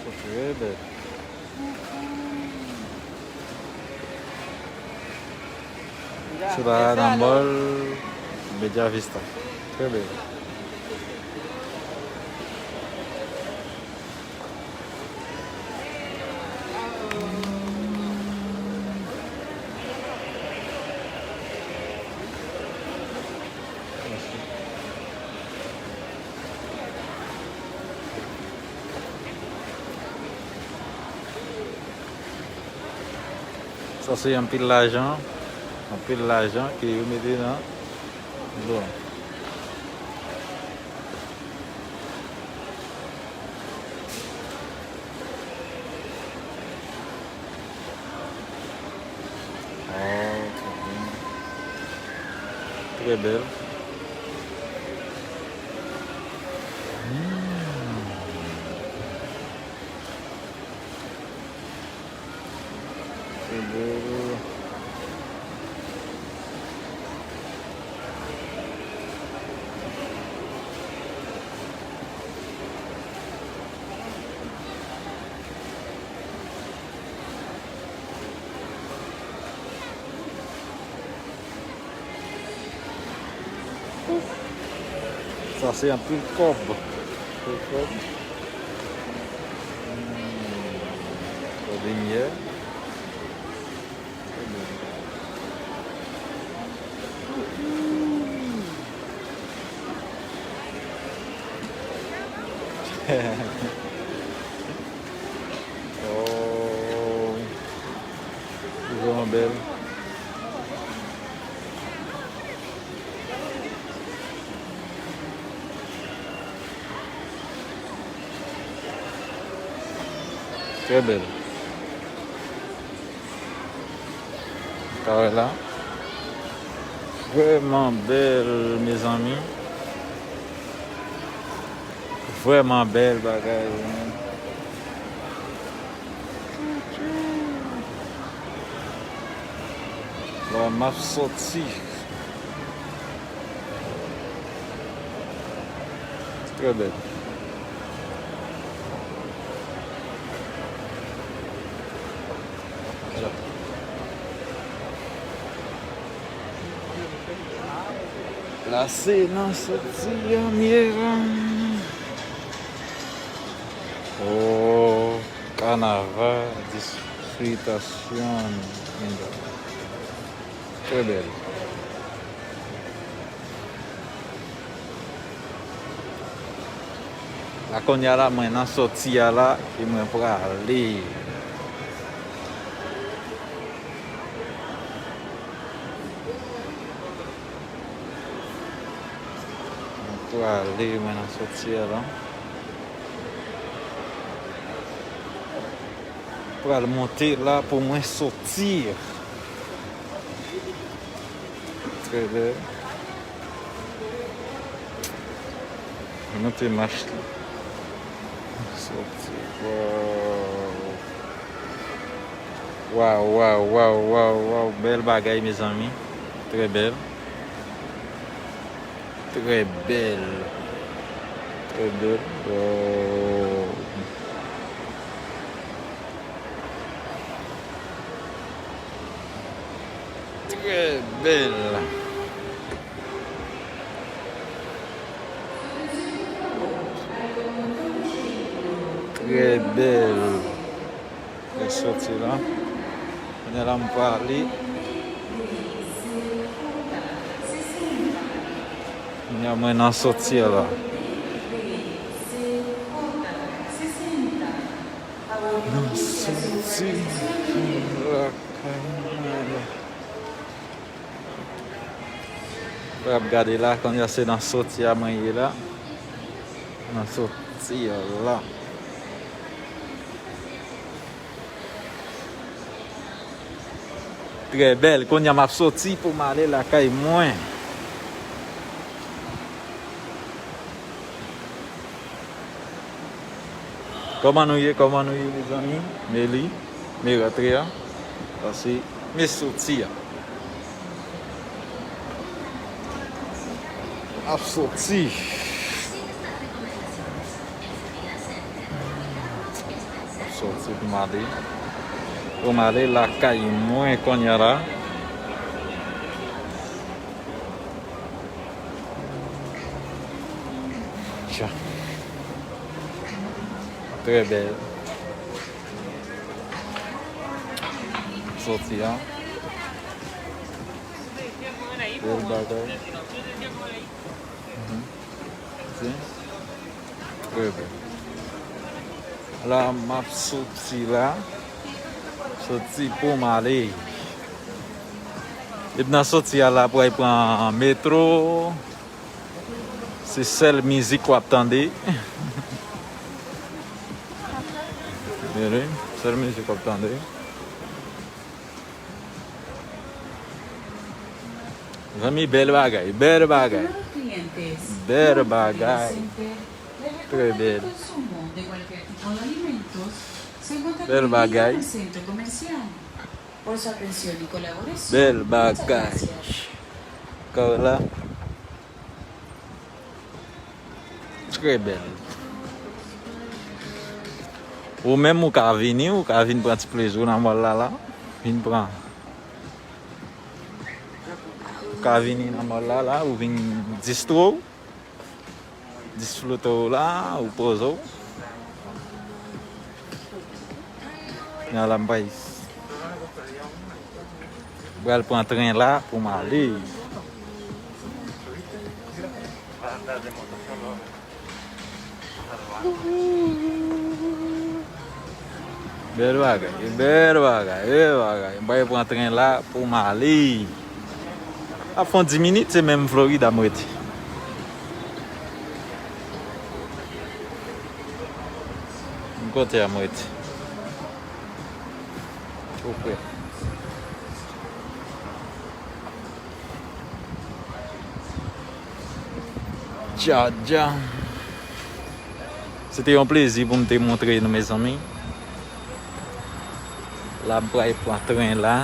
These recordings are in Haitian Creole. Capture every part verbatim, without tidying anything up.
Trè bèl. Se la nan mòl Bella Vista. Trè bèl. Sa se anpil lajan, anpil lajan ke yo mete nan dlo. Oh, trè bèl. Trè bèl. Hmm. Trè bèl. Sa se anpil kòb. Anpil kòb. Hmm. Kòb limyè. Oh, li vrèman bèl. Trè bèl. Kaway la. Vrèman bèl, mezanmi. Vrèman bèl bagay. La, m ap sòti. Trè bèl. La se nan sòti a m ye la. Oh, kanaval, disfritasyon. Trè bèl. La kounye a la, mwen nan sòti a la, e mwen prale. Mwen prale, mwen nan sòti a la. Pral monte la pou mwen sòti. Trè bèl. Monte mach li. Sòti. Waw. Waw, waw, waw, waw, waw. Bèl bagay, mezanmi. Trè bèl. Trè bèl. Trè bèl. Waw. Trè bèl. Trè bèl. Mwen sòti la. Kounye a la m prale. Kounye a mwen nan sòti a la. Nan sòti lakay mwen la. W ap gade la, kounye a se nan sòti a mwen ye la. Nan sòti a la. Trè bèl. Kounye a m ap sòti pou m ale lakay mwen. Kòman nou ye? Kòman nou ye, mezanmi? Meli, me rantre a. Sa se me sòti a. Ap sòti. Soti pou m ale. Pou m ale lakay mwen kounye a la. Tcha. Trè bèl. Soti a. Bèl bagay. Mhm. Trè bèl. La, m ap soti la. Soti pou m ale. Epi nan soti a la, pou al pran metro. Se sèl mizik w ap tande. Wi, sèl mizik w ap tande. Zanmi, bèl bagay, bèl bagay. Bèl bagay. Trè bèl. Bèl bagay. Bèl bagay. Kò la. Trè bèl. Ou menm ou ka vini, ou ka vin pran ti plezi w nan mòl la la. Vin pran. Ou ka vini nan mòl la la, ou vin distro w. Disflote w la, ou poze w. Nan la m pral, pral pran tren la pou m ale. Bèl bagay, bèl bagay, bèl bagay. M pral pran tren la pou m ale. Ap fè yon dis minit, se menm Florida m rete. M kote a m rete. Tou prè. Dja, dja. Se te yon plezi pou m te montre nou, mezanmi. La, m pral pran tren la.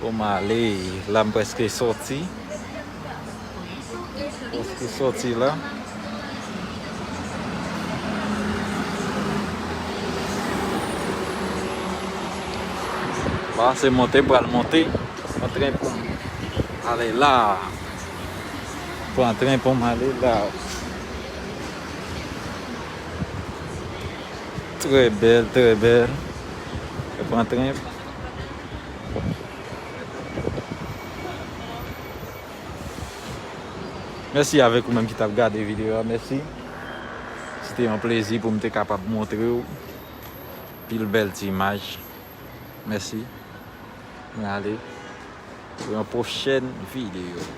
Pou m ale. La, m prèske soti. Prèske soti la. La, se monte, m pral monte. Pran tren pou m ale la. Pran tren pou m ale la. Trè bèl, trè bèl. Pran tren. Mèsi avèk ou menm ki t ap gade videyo a. Mèsi. Se te yon plezi pou m te kapab montre w pil bèl ti imaj. Mèsi. Mwen ale pou yon pwochèn videyo.